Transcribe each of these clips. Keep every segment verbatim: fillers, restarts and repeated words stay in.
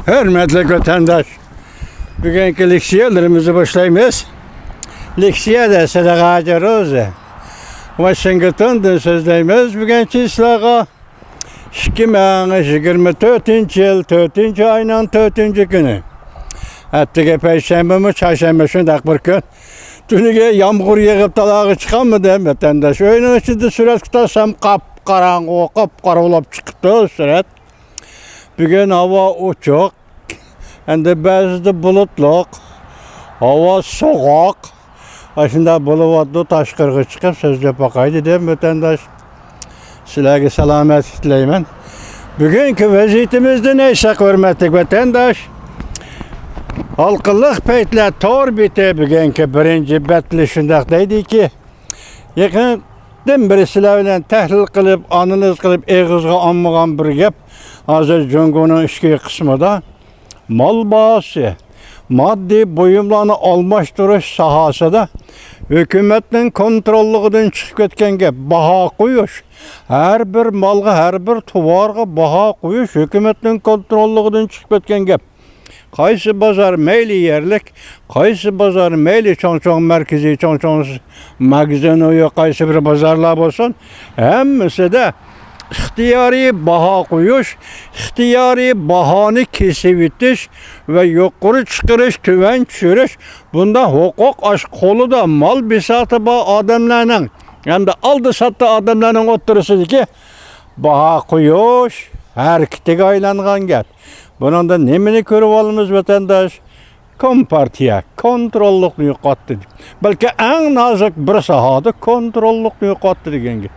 ھۆرمەتلىك ۋەتەنداش، بۈگۈنكى لېكسىيەلىرىمىزنى باشلايمىز. لېكسىيەدە سەدىقە ھاجى روزى، ۋاشىنگتوندىن سۆزلەيمىز. بۈگۈن چىسلاغا ئىككى مىڭ يىگىرمە تۆتىنچى يىل تۆتىنچى ئاينىڭ تۆتىنچى كۈنى. ئەتىگە پەيشەنبىمۇ، چارشەنبە شۇنداق بىر كۈن. تۈنۈگۈن يامغۇر يېغىپ تالاغا چىقالمىدىم ۋەتەنداش. ئۆينىڭ ئىچىدە سۈرەتكە تارتسام قاپقاراڭغۇ، قاپقارا بولۇپ چىقىپتۇ سۈرەت. بۈگۈن ھاۋا ئوچۇق، ئەمدى بەزىدە بۇلۇتلۇق، ھاۋا سوغۇق. ئاشۇنداق بولۇۋاتىدۇ، تاشقىرىغا چىقىپ سۆزلەپ باقاي دېدىم ۋەتەنداش. سىلەرگە سالامەتلىك تىلەيمەن. بۈگۈنكى ۋەزىيىتىمىزدىن ئېيتساق، ھۆرمەتلىك ۋەتەنداش، ھالقىلىق پەيتلەر تور بېتى بۈگۈنكى بىرىنچى بەتلى شۇنداق دەيدىكى، يېقىندىن بېرى سىلەر بىلەن تەھلىل قىلىپ، ئانالىز قىلىپ، ئېغىزغا ئالمىغان بىر گەپ. ھازىر جۇڭگونىڭ ئىچكى قىسمىدا مال باھاسى، ماددىي بۇيۇملارنى ئالماشتۇرۇش ساھەسىدە ھۆكۈمەتنىڭ كونتروللۇقىدىن چىقىپ كەتكەن گەپ، باھا قويۇش. ھەر بىر مالغا، ھەر بىر تاۋارغا باھا قويۇش ھۆكۈمەتنىڭ كونتروللۇقىدىن چىقىپ كەتكەن گەپ. قايسى بازار مەيلى يەرلىك، قايسى بازار مەيلى چوڭ-چوڭ مەركىزىي، چوڭ-چوڭ ماگىزىن، قايسى بىر بازارلار بولسۇن، ھەممىسىدە ئىختىيارىي باھا قويۇش، ئىختىيارىي باھانى كېسىۋېتىش ۋە يۇقىرى چىقىرىش، تۆۋەن چۈشۈرۈش، بۇنداق ھوقۇق ئاش قولىدا مال بىساتى بار ئادەملەرنىڭ، ھەمدە ئالدى ساتتى ئادەملەرنىڭ ئوتتۇرىسىدىكى باھا قويۇش ھەرىكىتىگە ئايلانغان گەپ. بۇنىڭدا نېمىنى كۆرۈۋالىمىز، ۋەتەنداش؟ كومپارتىيە كونتروللۇقنى يوقاتتى. بەلكى ئەڭ نازۇك بىر ساھەدە كونتروللۇقنى يوقاتتى دېگەن گەپ.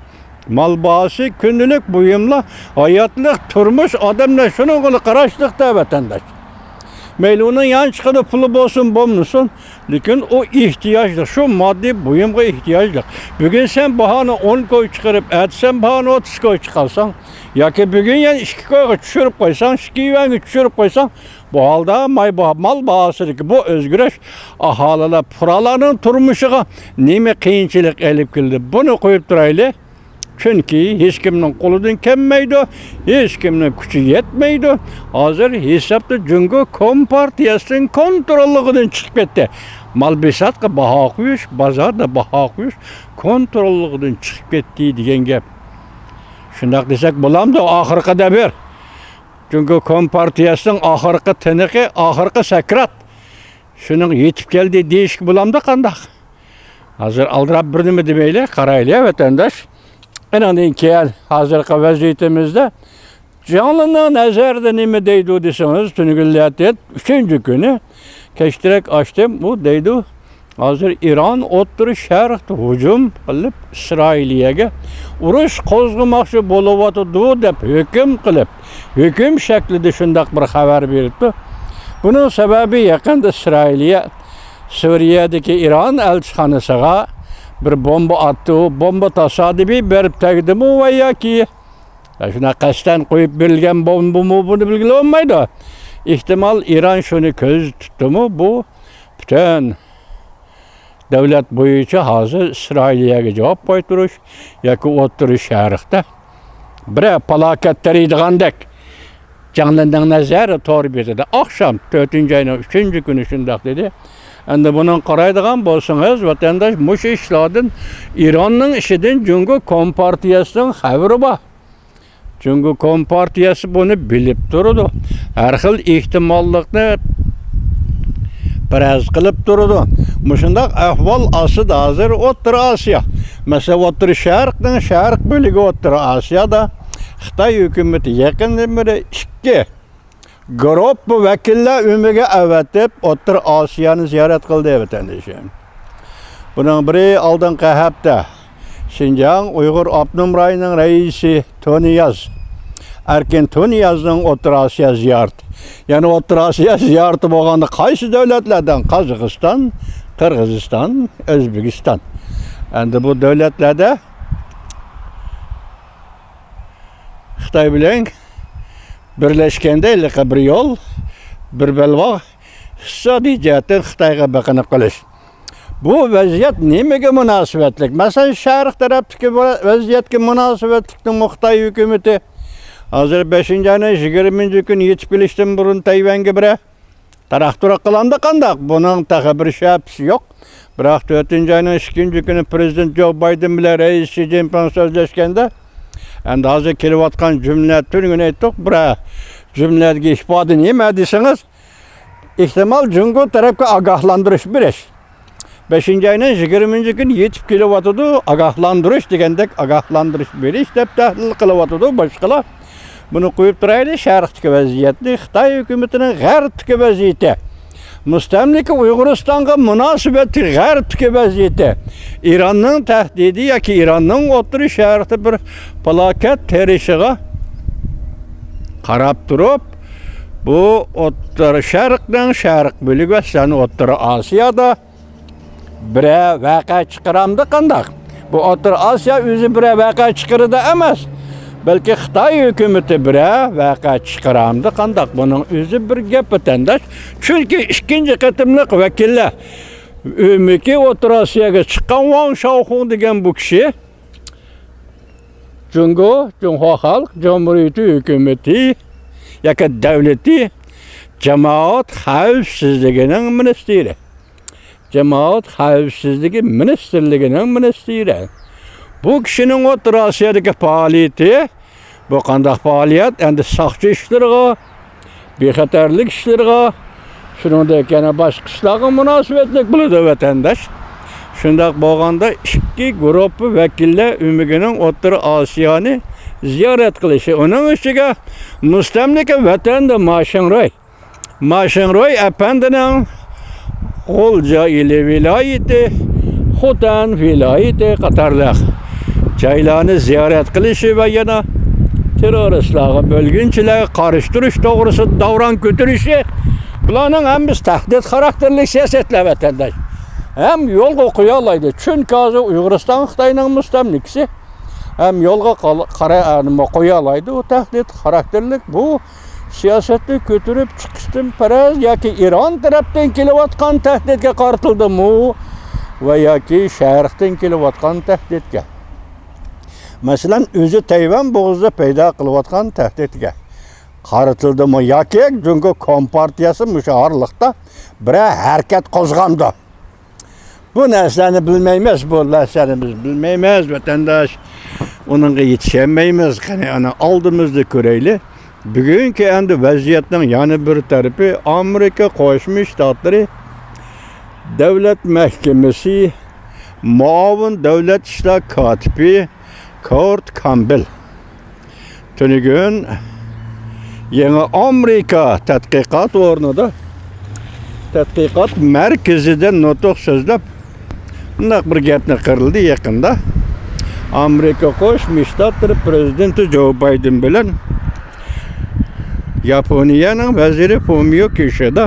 مال باھاسى، كۈندىلىك بۇيۇملار، ھاياتلىق، تۇرمۇش، ئادەملەر شۇنىڭغىلا قاراشلىقتا، ۋەتەنداش. مەيلى ئۇنىڭ يانچۇقىدا پۇلى بولسۇن، بولمىسۇن، لېكىن ئۇ ئېھتىياجلىق، شۇ ماددىي بۇيۇمغا ئېھتىياجلىق. بۈگۈن سەن باھانى ئون كوي چىقىرىپ، ئەتىسەن باھانى ئوتتۇز كوي چىقارساڭ، ياكى بۈگۈن يەنە ئىككى كويغا چۈشۈرۈپ قويساڭ، ئىككى يۈەنگە چۈشۈرۈپ قويساڭ، بۇ ھالدا ماي باھا-، مال باھاسىدىكى بۇ ئۆزگىرىش ئاھالىلەر، پۇقرالارنىڭ تۇرمۇشىغا نېمە قىيىنچىلىق ئېلىپ كېلىدۇ؟ بۇنى قويۇپ تۇرايلى. چۈنكى ھېچكىمنىڭ قولىدىن كەلمەيدۇ، ھېچكىمنىڭ كۈچى يەتمەيدۇ. ھازىر ھېسابتا جۇڭگو كومپارتىيەسىنىڭ كونتروللۇقىدىن چىقىپ كەتتى. مال بىساتقا باھا قويۇش، بازاردا باھا قويۇش كونتروللۇقىدىن چىقىپ كەتتى دېگەن گەپ. شۇنداق دېسەك بولامدۇ؟ ئاخىرقى دەۋر. جۇڭگو كومپارتىيەسىنىڭ ئاخىرقى تىنىقى، ئاخىرقى سەكرات. شۇنىڭ يېتىپ كەلدى دېيىشكە بولامدۇ قانداق؟ ھازىر ئالدىراپ بىر نېمە دېمەيلى، قارايلى ۋەتەنداش. ئېنىڭدىن كېيىن ھازىرقى ۋەزىيىتىمىزدە جاڭلىنىڭ نەزەرىدە نېمە دەيدۇ دېسىڭىز، تۈنۈگۈن لەتىن ئۈچىنچى كۈنى كەچتىرەك ئاچتىم، ئۇ دەيدۇ، ھازىر ئىران ئوتتۇرا شەرقتە ھۇجۇم قىلىپ، ئىسرائىلىيەگە ئۇرۇش قوزغىماقچى بولۇۋاتىدۇ دەپ ھۆكۈم قىلىپ، ھۆكۈم شەكلىدە شۇنداق بىر خەۋەر بېرىپتۇ. بۇنىڭ سەۋەبى يېقىندا ئىسرائىلىيە سۈرىيەدىكى ئىران ئەلچىخانىسىغا بىر بومبا ئاتتى. ئۇ بومبا تاسادىپىي بېرىپ تەگدىمۇ ۋە ياكى شۇنداق قەستەن قويۇپ بېرىلگەن بومبىمۇ، بۇنى بىلگىلى بولمايدۇ. ئېھتىمال ئىران شۇنى كۆزدە تۇتتىمۇ، بۇ پۈتۈن دۆلەت بويىچە ھازىر ئىسرائىلىيەگە جاۋاب قايتۇرۇش ياكى ئوتتۇرا شەرقتە بىرەر پالاكەت تېرىيدىغاندەك. جاڭلىنىڭ نەزەرى تور بېتىدە ئاخشام تۆتىنچى ئاينىڭ ئۈچىنچى كۈنى شۇنداق دېدى. ئەمدى بۇنىڭ قارايدىغان بولسىڭىز، ۋەتەنداش، مۇشۇ ئىشلاردىن، ئىراننىڭ ئىشىدىن جۇڭگو كومپارتىيەسىنىڭ خەۋىرى بار. جۇڭگو كومپارتىيەسى بۇنى بىلىپ تۇرىدۇ. ھەر خىل ئېھتىماللىقنى پەرەز قىلىپ تۇرىدۇ. مۇشۇنداق ئەھۋال ئاستىدا ھازىر ئوتتۇرا ئاسىيا. مەسىلەن، ئوتتۇرا شەرقنىڭ شەرق بۆلىكى ئوتتۇرا ئاسىيادا خىتاي ھۆكۈمىتى يېقىندىن بېرى ئىككى گۇرۇپپا ۋەكىللەر ئۆمىگە ئەۋەتىپ، ئوتتۇرا ئاسىيانى زىيارەت قىلدى، ۋەتەندىشىم. بۇنىڭ بىرى ئالدىنقى ھەپتە شىنجاڭ ئۇيغۇر ئاپتونوم رايونىنىڭ رەئىسى تۇنىياز، ئەركىن تۇنىيازنىڭ ئوتتۇرا ئاسىيا زىيارىتى. يەنە ئوتتۇرا ئاسىيا زىيارىتى بولغاندا قايسى دۆلەتلەردىن؟ قازاقىستان، قىرغىزىستان، ئۆزبېكىستان. ئەمدى بۇ دۆلەتلەردە خىتاي بىلەن بىرلەشكەندە ھېلىقى بىر يول، بىر بەلباغ، ئىقتىسادىي جەھەتتىن خىتايغا بېقىنىپ قېلىش. بۇ ۋەزىيەت نېمىگە مۇناسىۋەتلىك؟ مەسىلەن، شەرق تەرەپتىكى بۇ ۋەزىيەتكە مۇناسىۋەتلىكتىمۇ خىتاي ھۆكۈمىتى ھازىر بەشىنچى ئاينىڭ يىگىرمىنچى كۈنى يېتىپ كېلىشتىن بۇرۇن تەيۋەنگە بىرەر تاراق-تۇراق قىلامدۇ قانداق؟ بۇنىڭ تېخى بىر شەپىسى يوق. بىراق تۆتىنچى ئاينىڭ ئىككىنچى كۈنى پىرېزىدېنت جو بايدېن بىلەن رەئىس شى جىنپىڭ سۆزلەشكەندە، ئەمدى ھازىر كېلىۋاتقان جۈملە، تۈنۈگۈن ئېيتتۇق، بىرەر جۈملىدىكى ئىپادە نېمە دېسىڭىز، ئېھتىمال جۇڭگو تەرەپكە ئاگاھلاندۇرۇش بېرىش. بەشىنچى ئاينىڭ يىگىرمىنچى كۈنى يېتىپ كېلىۋاتىدۇ، ئاگاھلاندۇرۇش دېگەندەك ئاگاھلاندۇرۇش بېرىش دەپ تەھلىل قىلىۋاتىدۇ باشقىلار. بۇنى قويۇپ تۇرايلى، شەرقتىكى ۋەزىيەتنى، خىتاي ھۆكۈمىتىنىڭ غەربتىكى ۋەزىيىتى، مۇستەملىكە ئۇيغۇرىستانغا مۇناسىۋەتلىك غەربتىكى ۋەزىيىتى، ئىراننىڭ تەھدىتى ياكى ئىراننىڭ ئوتتۇرا شەرقتە بىر پالاكەت تېرىشىغا قاراپ تۇرۇپ، بۇ ئوتتۇرا شەرقنىڭ شەرق بۆلىكى ۋە سەن ئوتتۇرا ئاسىيادا بىرەر ۋەقە چىقىرامدۇ قانداق؟ بۇ ئوتتۇرا ئاسىيا ئۆزى بىرەر ۋەقە چىقىرىدۇ ئەمەس، بەلكى خىتاي ھۆكۈمىتى بىرەر ۋەقە چىقىرامدۇ قانداق؟ بۇنىڭ ئۆزى بىر گەپ، ۋەتەنداش. چۈنكى ئىككىنچى قېتىملىق ۋەكىللەر ئۆمىكى ئوتتۇرا ئاسىياغا چىققان ۋاڭ شاۋخۇڭ دېگەن بۇ كىشى جۇڭگو، جۇڭخۇا خەلق جۇمھۇرىيىتى ھۆكۈمىتى ياكى دەۋلىتى جامائەت خەۋپسىزلىكىنىڭ مىنىستىرى. جامائەت خەۋپسىزلىكى مىنىستىرلىكىنىڭ مىنىستىرى. بۇ كىشىنىڭ ئوتتۇرا ئاسىيادىكى پائالىيىتى، بۇ قانداق پائالىيەت؟ ئەمدى ساقچى ئىشلىرىغا، بىخەتەرلىك ئىشلىرىغا، شۇنىڭدەك يەنە باشقا ئىشلارغا مۇناسىۋەتلىك بولىدۇ، ۋەتەنداش. شۇنداق بولغاندا، ئىككى گۇرۇپپا ۋەكىللەر ئۆمىكىنىڭ ئوتتۇرا ئاسىيانى زىيارەت قىلىشى، ئۇنىڭ ئىچىگە مۇستەملىكە ۋەتەندە ماشىڭروي، ماشىڭروي ئەپەندىنىڭ غۇلجا ئىلى ۋىلايىتى، خوتەن ۋىلايىتى قاتارلىق جايلارنى زىيارەت قىلىشى ۋە يەنە تېررورىستلارغا، بۆلگۈنچىلەرگە قارشى تۇرۇش توغرىسىدا داۋراڭ كۆتۈرۈشى، بۇلارنىڭ ھەممىسى تەھدىت خاراكتېرلىك سىياسەتلەر، ۋەتەنداش. ھەم يولغا قويالايدۇ. چۈنكى ھازىر ئۇيغۇرىستان خىتاينىڭ مۇستەملىكىسى. ھەم يولغا قال-، قارا-، نېمە، قويالايدۇ. ئۇ تەھدىت خاراكتېرلىك بۇ سىياسەتنى كۆتۈرۈپ چىقىشتىن پەرەز ياكى ئىران تەرەپتىن كېلىۋاتقان تەھدىتكە قارىتىلدىمۇ ۋە ياكى شەرقتىن كېلىۋاتقان تەھدىتكە، مەسىلەن، ئۆزى تەيۋەن بوغۇزىدا پەيدا قىلىۋاتقان تەھدىتكە قارىتىلدىمۇ ياكى جۇڭگو كومپارتىيەسى مۇشۇ ئارىلىقتا بىرەر ھەرىكەت قوزغامدۇ؟ بۇ نەرسىلەرنى بىلمەيمىز، بۇ نەرسىلەرنى بىز بىلمەيمىز، ۋەتەنداش. ئۇنىڭغا يېتىشەلمەيمىز. قېنى، ئانا، ئالدىمىزدا كۆرەيلى. بۈگۈنكى ئەمدى ۋەزىيەتنىڭ يەنە بىر تەرىپى، ئامېرىكا قوشما شتاتلىرى دۆلەت مەھكىمىسى مۇئاۋىن دۆلەت ئىشلار كاتىپى كورت كامبېل تۈنۈگۈن يېڭى ئامېرىكا تەتقىقات ئورنىدا، تەتقىقات مەركىزىدە نۇتۇق سۆزلەپ، مۇنداق بىر گەپنى قىلدى يېقىندا. ئامېرىكا قوشما شتاتلىرى پىرېزىدېنتى جو بايدېن بىلەن ياپونىيەنىڭ ۋەزىرى فۇمىيو كىشىدا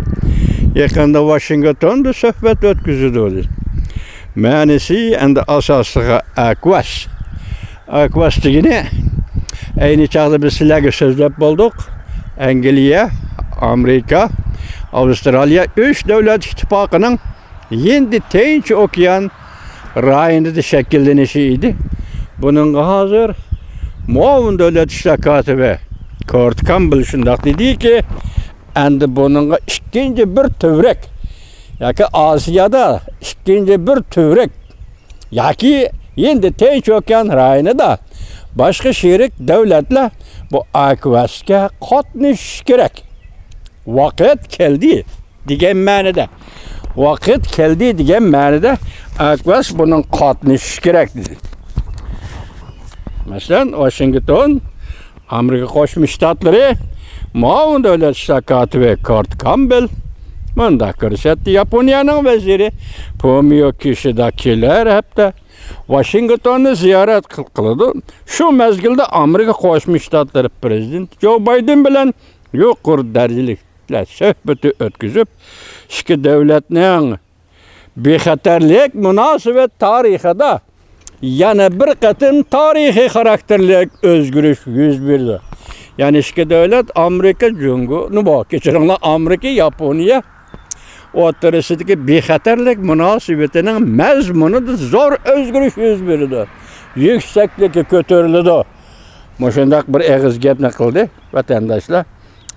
يېقىندا ۋاشىنگتوندا سۆھبەت ئۆتكۈزىدۇ، دېدى. مەنىسى ئەمدى ئاساسلىقى ئاكۋاس. ئاكۋاس دېگىنى ئەينى چاغدا بىز سىلەرگە سۆزلەپ بولدۇق. ئەنگلىيە، ئامېرىكا، ئاۋسترالىيە ئۈچ دۆلەت ئىتتىپاقىنىڭ ھىندى تىنچ ئوكيان رايونىدا شەكىللىنىشى ئىدى. بۇنىڭغا ھازىر مۇئاۋىن دۆلەت ئىشلار كاتىپى كورت كامبېل شۇنداق دېدىكى، ئەمدى بۇنىڭغا ئىككىنچى بىر تۈۋرۈك ياكى ئاسىيادا ئىككىنچى بىر تۈۋرۈك ياكى ھىندى تىنچ ئوكيان رايونىدا باشقا شېرىك دۆلەتلەر بۇ ئاكۋاسكا قاتنىشىشى كېرەك. ۋاقىت كەلدى دېگەن مەنىدە. ۋاقىت كەلدى دېگەن مەنىدە ئاكۋاس بۇنىڭ قاتنىشىشى كېرەك دېدى. مەسىلەن، ۋاشىنگتون، ئامېرىكا قوشما شتاتلىرى مۇئاۋىن دۆلەت ئىشلار كاتىپى كورت كامبېل مۇنداق كۆرسەتتى: ياپونىيەنىڭ ۋەزىرى فۇمىيو كىشىدا كېلەر ھەپتە ۋاشىنگتوننى زىيارەت قىل-، قىلىدۇ. شۇ مەزگىلدە ئامېرىكا قوشما شتاتلىرى پىرېزىدېنتى جو بايدېن بىلەن يۇقىرى دەرىجىلىك سۆھبىتى ئۆتكۈزۈپ، ئىككى دۆلەتنىڭ بىخەتەرلىك مۇناسىۋەت تارىخىدا يەنە بىر قېتىم تارىخىي خاراكتېرلىك ئۆزگىرىش يۈز بېرىدۇ. يەنى ئىككى دۆلەت، ئامېرىكا، جۇڭگو، نېمە، كەچۈرۈڭلار، ئامېرىكا، ياپونىيە ئوتتۇرىسىدىكى بىخەتەرلىك مۇناسىۋىتىنىڭ مەزمۇنىدا زور ئۆزگىرىش يۈز بېرىدۇ. يۈكسەكلىكى كۆتۈرۈلىدۇ. مۇشۇنداق بىر ئېغىز گەپنى قىلدى ۋەتەنداشلار.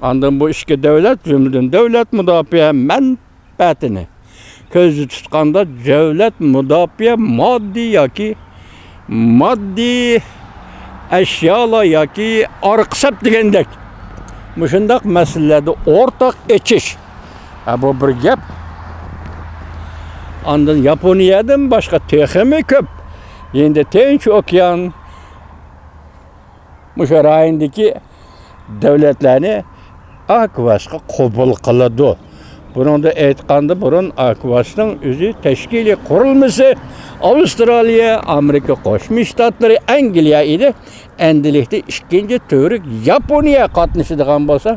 ئاندىن بۇ ئىككى دۆلەت، جۈملىدىن دۆلەت مۇداپىئە مەنپەئەتىنى كۆزدە تۇتقاندا، دۆلەت مۇداپىئە ماددىي ياكى ماددىي ئەشيالار ياكى ئارقا سەپ دېگەندەك مۇشۇنداق مەسىلىلەردە ئورتاق ئېچىش. ھە، بۇ بىر گەپ. ئاندىن ياپونىيەدىن باشقا تېخىمۇ كۆپ ھىندى تىنچ ئوكيان مۇشۇ رايوندىكى دۆلەتلەرنى ئاكۋاسقا قوبۇل قىلىدۇ. بۇنىڭدا ئېيتقاندا بۇرۇن ئاكۋاسنىڭ ئۆزى تەشكىلىي قۇرۇلمىسى ئاۋسترالىيە، ئامېرىكا قوشما شتاتلىرى، ئەنگلىيە ئىدى. ئەندىلىكتە ئىككىنچى تۈۋرۈك ياپونىيە قاتنىشىدىغان بولسا،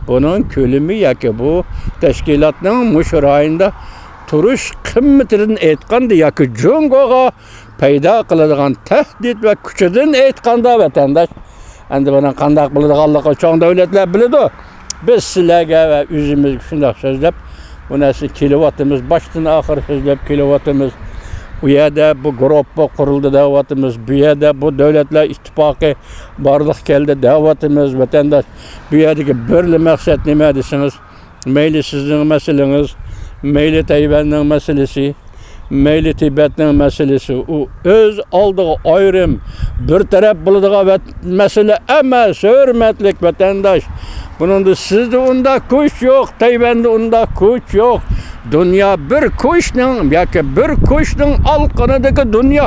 بۇنىڭ كۆلىمى ياكى بۇ تەشكىلاتنىڭ مۇشۇ رايوندا تۇرۇش قىممىتىدىن ئېيتقاندا ياكى جۇڭگوغا پەيدا قىلىدىغان تەھدىت ۋە كۈچىدىن ئېيتقاندا، ۋەتەنداش، ئەندى بۇنىڭ قانداق بولىدىغانلىقىنى چوڭ دۆلەتلەر بىلىدۇ. بىز سىلەرگە ۋە ئۆزىمىزگە شۇنداق سۆزلەپ، بۇ نەرسىنى كېلىۋاتىمىز، باشتىن ئاخىر سۆزلەپ كېلىۋاتىمىز. ئۇ يەردە بۇ گۇرۇپپا قۇرۇلدى دەۋاتىمىز، بۇ يەردە بۇ دۆلەتلەر ئىتتىپاقى بارلىققا كەلدى دەۋاتىمىز، ۋەتەنداش. بۇ يەردىكى بىرلا مەقسەت نېمە دېسىڭىز، مەيلى سىزنىڭ مەسىلىڭىز، مەيلى تەيۋەننىڭ مەسىلىسى، مەيلى تىبەتنىڭ مەسىلىسى، ئۇ ئۆز ئالدىغا ئايرىم، بىر تەرەپ بولىدىغان ۋەت-، مەسىلە ئەمەس، ھۆرمەتلىك ۋەتەنداش. بۇنىڭدا سىزدە ئۇنداق كۈچ يوق، تەيۋەندە ئۇنداق كۈچ يوق. دۇنيا بىر كۈچنىڭ ياكى بىر كۈچنىڭ ئالقىنىدىكى دۇنيا.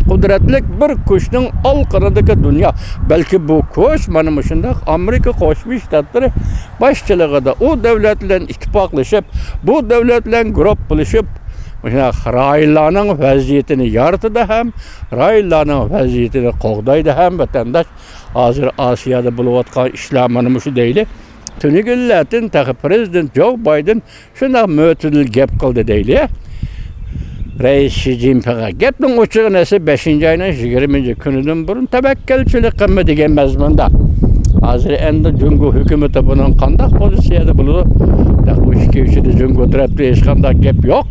قۇدرەتلىك بىر كۈچنىڭ ئالقىنىدىكى دۇنيا. بەلكى بۇ كۈچ مانا مۇشۇنداق ئامېرىكا قوشما شتاتلىرى باشچىلىقىدا ئۇ دۆلەت بىلەن ئىتتىپاقلىشىپ، بۇ دۆلەت بىلەن گۇرۇپپىلىشىپ، مۇشۇنداق رايونلارنىڭ ۋەزىيىتىنى يارىتىدۇ ھەم رايونلارنىڭ ۋەزىيىتىنى قوغدايدۇ ھەم ۋەتەنداش. ھازىر ئاسىيادا بولۇۋاتقان ئىشلار مانا مۇشۇ دەيلى. تۈنۈگۈنلەردىن تېخى پىرېزىدېنت جو بايدېن شۇنداق مۆتىدىل گەپ قىلدى دەيلى. رەئىس شى جىنپىڭغا گەپنىڭ ئوچۇقى نەرسە بەشىنچى ئاينىڭ يىگىرمىنچى كۈنىدىن بۇرۇن تەۋەككەلچىلىك قىلما دېگەن مەزمۇندا. ھازىر ئەندى جۇڭگو ھۆكۈمىتى بۇنىڭ قانداق پوزىتسىيەدە بولىدۇ؟ تېخى ئۇ ئىككى ئۈچىدە جۇڭگو تەرەپتە ھېچقانداق گەپ يوق.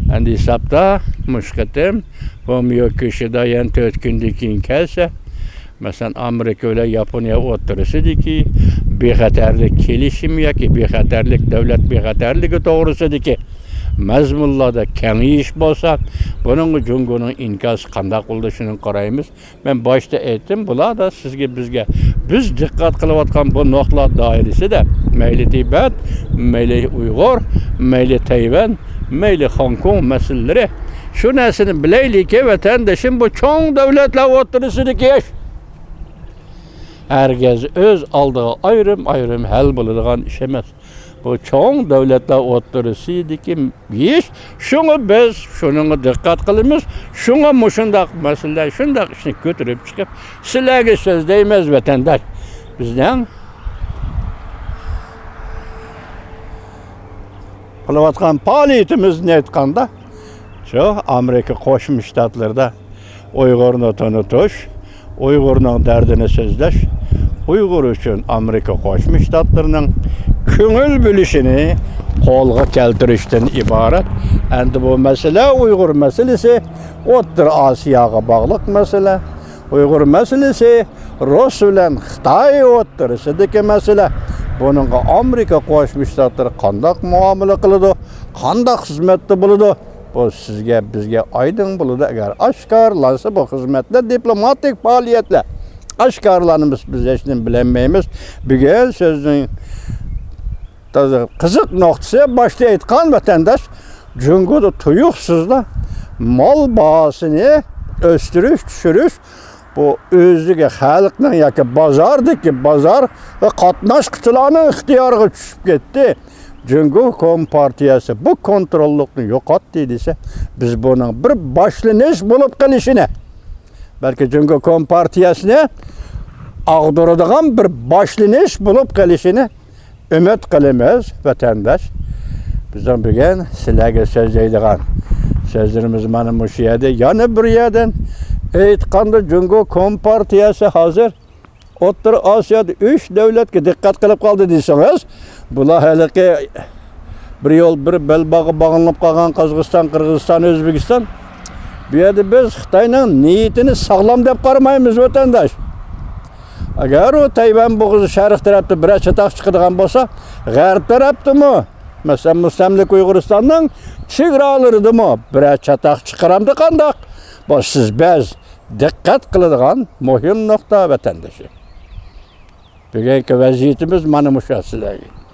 ئەندى ھېسابتا مۇشۇ قېتىم فۇمىيو كىشىدا يەنە تۆت كۈندىن كېيىن كەلسە، مەسىلەن، ئامېرىكا بىلەن ياپونىيە ئوتتۇرىسىدىكى بىخەتەرلىك كېلىشىمى ياكى بىخەتەرلىك، دۆلەت بىخەتەرلىكى توغرىسىدىكى مەزمۇنلاردا كېڭىيىش بولسا، بۇنىڭغا جۇڭگونىڭ ئىنكاسى قانداق بولىدۇ، شۇنى قارايمىز. مەن باشتا ئېيتتىم، بۇلاردا سىزگە، بىزگە، بىز دىققەت قىلىۋاتقان بۇ نۇقتىلار دائىرىسىدە مەيلى تىبەت، مەيلى ئۇيغۇر، مەيلى تەيۋەن، مەيلى خوڭكوڭ مەسىلىلىرى، شۇ نەرسىنى بىلەيلىكى، ۋەتەندىشىم، بۇ چوڭ دۆلەتلەر ئوتتۇرىسىدىكى ئىش. ھەرگىز ئۆز ئالدىغا ئايرىم-ئايرىم ھەل بولىدىغان ئىش ئەمەس. بۇ چوڭ دۆلەتلەر ئوتتۇرىسىدىكى ئىش. شۇڭا بىز شۇنىڭغا دىققەت قىلىمىز. شۇڭا مۇشۇنداق مەسىلىلەر، شۇنداق ئىشنى كۆتۈرۈپ چىقىپ، سىلەرگە سۆزلەيمىز، ۋەتەنداش. بىزنىڭ قىلىۋاتقان پائالىيىتىمىزنى ئېيتقاندا، شۇ ئامېرىكا قوشما شتاتلىرىدا ئۇيغۇرنى تونۇتۇش، ئۇيغۇرنىڭ دەردىنى سۆزلەش، ئۇيغۇر ئۈچۈن ئامېرىكا قوشما شتاتلىرىنىڭ كۆڭۈل بۆلۈشىنى قولغا كەلتۈرۈشتىن ئىبارەت. ئەمدى بۇ مەسىلە، ئۇيغۇر مەسىلىسى ئوتتۇرا ئاسىياغا باغلىق مەسىلە. ئۇيغۇر مەسىلىسى رۇس بىلەن خىتاي ئوتتۇرىسىدىكى مەسىلە. بۇنىڭغا ئامېرىكا قوشما شتاتلىرى قانداق مۇئامىلە قىلىدۇ، قانداق خىزمەتتە بولىدۇ؟ بۇ سىزگە، بىزگە ئايدىڭ بولىدۇ. ئەگەر ئاشكارىلانسا بۇ خىزمەتلەر، دىپلوماتىك پائالىيەتلەر ئاشكارىلانمىسا، بىز ھېچنېمە بىلەلمەيمىز. بۈگۈن سۆزنىڭ تازا قىزىق نۇقتىسى، باشتا ئېيتقان ۋەتەنداش، جۇڭگودا تۇيۇقسىزلا مال باھاسىنى ئۆستۈرۈش، چۈشۈرۈش، بۇ ئۆزىگە خەلقنىڭ ياكى بازاردىكى، بازارغا قاتناشقۇچىلارنىڭ ئىختىيارىغا چۈشۈپ كەتتى. جۇڭگو كومپارتىيەسى بۇ كونتروللۇقنى يوقاتتى دېسە، بىز بۇنىڭ بىر باشلىنىش بولۇپ قېلىشىنى، بەلكى جۇڭگو كومپارتىيەسىنى ئاغدۇرىدىغان بىر باشلىنىش بولۇپ قېلىشىنى ئۈمىد قىلىمىز، ۋەتەنداش. بىزنىڭ بۈگۈن سىلەرگە سۆزلەيدىغان سۆزلىرىمىز مانا مۇشۇ يەردە. يەنە بىر يەردىن ئېيتقاندا، جۇڭگو كومپارتىيەسى ھازىر ئوتتۇرا ئاسىيادا ئۈچ دۆلەتكە دىققەت قىلىپ قالدى دېسىڭىز، بۇلار ھېلىقى بىر يول، بىر بەلباغغا باغلىنىپ قالغان قازاقىستان، قىرغىزىستان، ئۆزبېكىستان. بۇ يەردە بىز خىتاينىڭ نىيىتىنى ساغلام دەپ قارىمايمىز، ۋەتەنداش. ئەگەر ئۇ تەيۋەن بوغۇزى شەرق تەرەپتە بىرەر چاتاق چىقىدىغان بولسا، غەرب تەرەپتىمۇ، مەسىلەن، مۇستەملىكە ئۇيغۇرىستاننىڭ چېگرالىرىدىمۇ بىرەر چاتاق چىقىرامدۇ قانداق؟ بۇ سىز بەز دىققەت قىلىدىغان مۇھىم نۇقتا، ۋەتەندىشىم. بۈگۈنكى ۋەزىيىتىمىز مانا مۇشۇ سىلەرگە.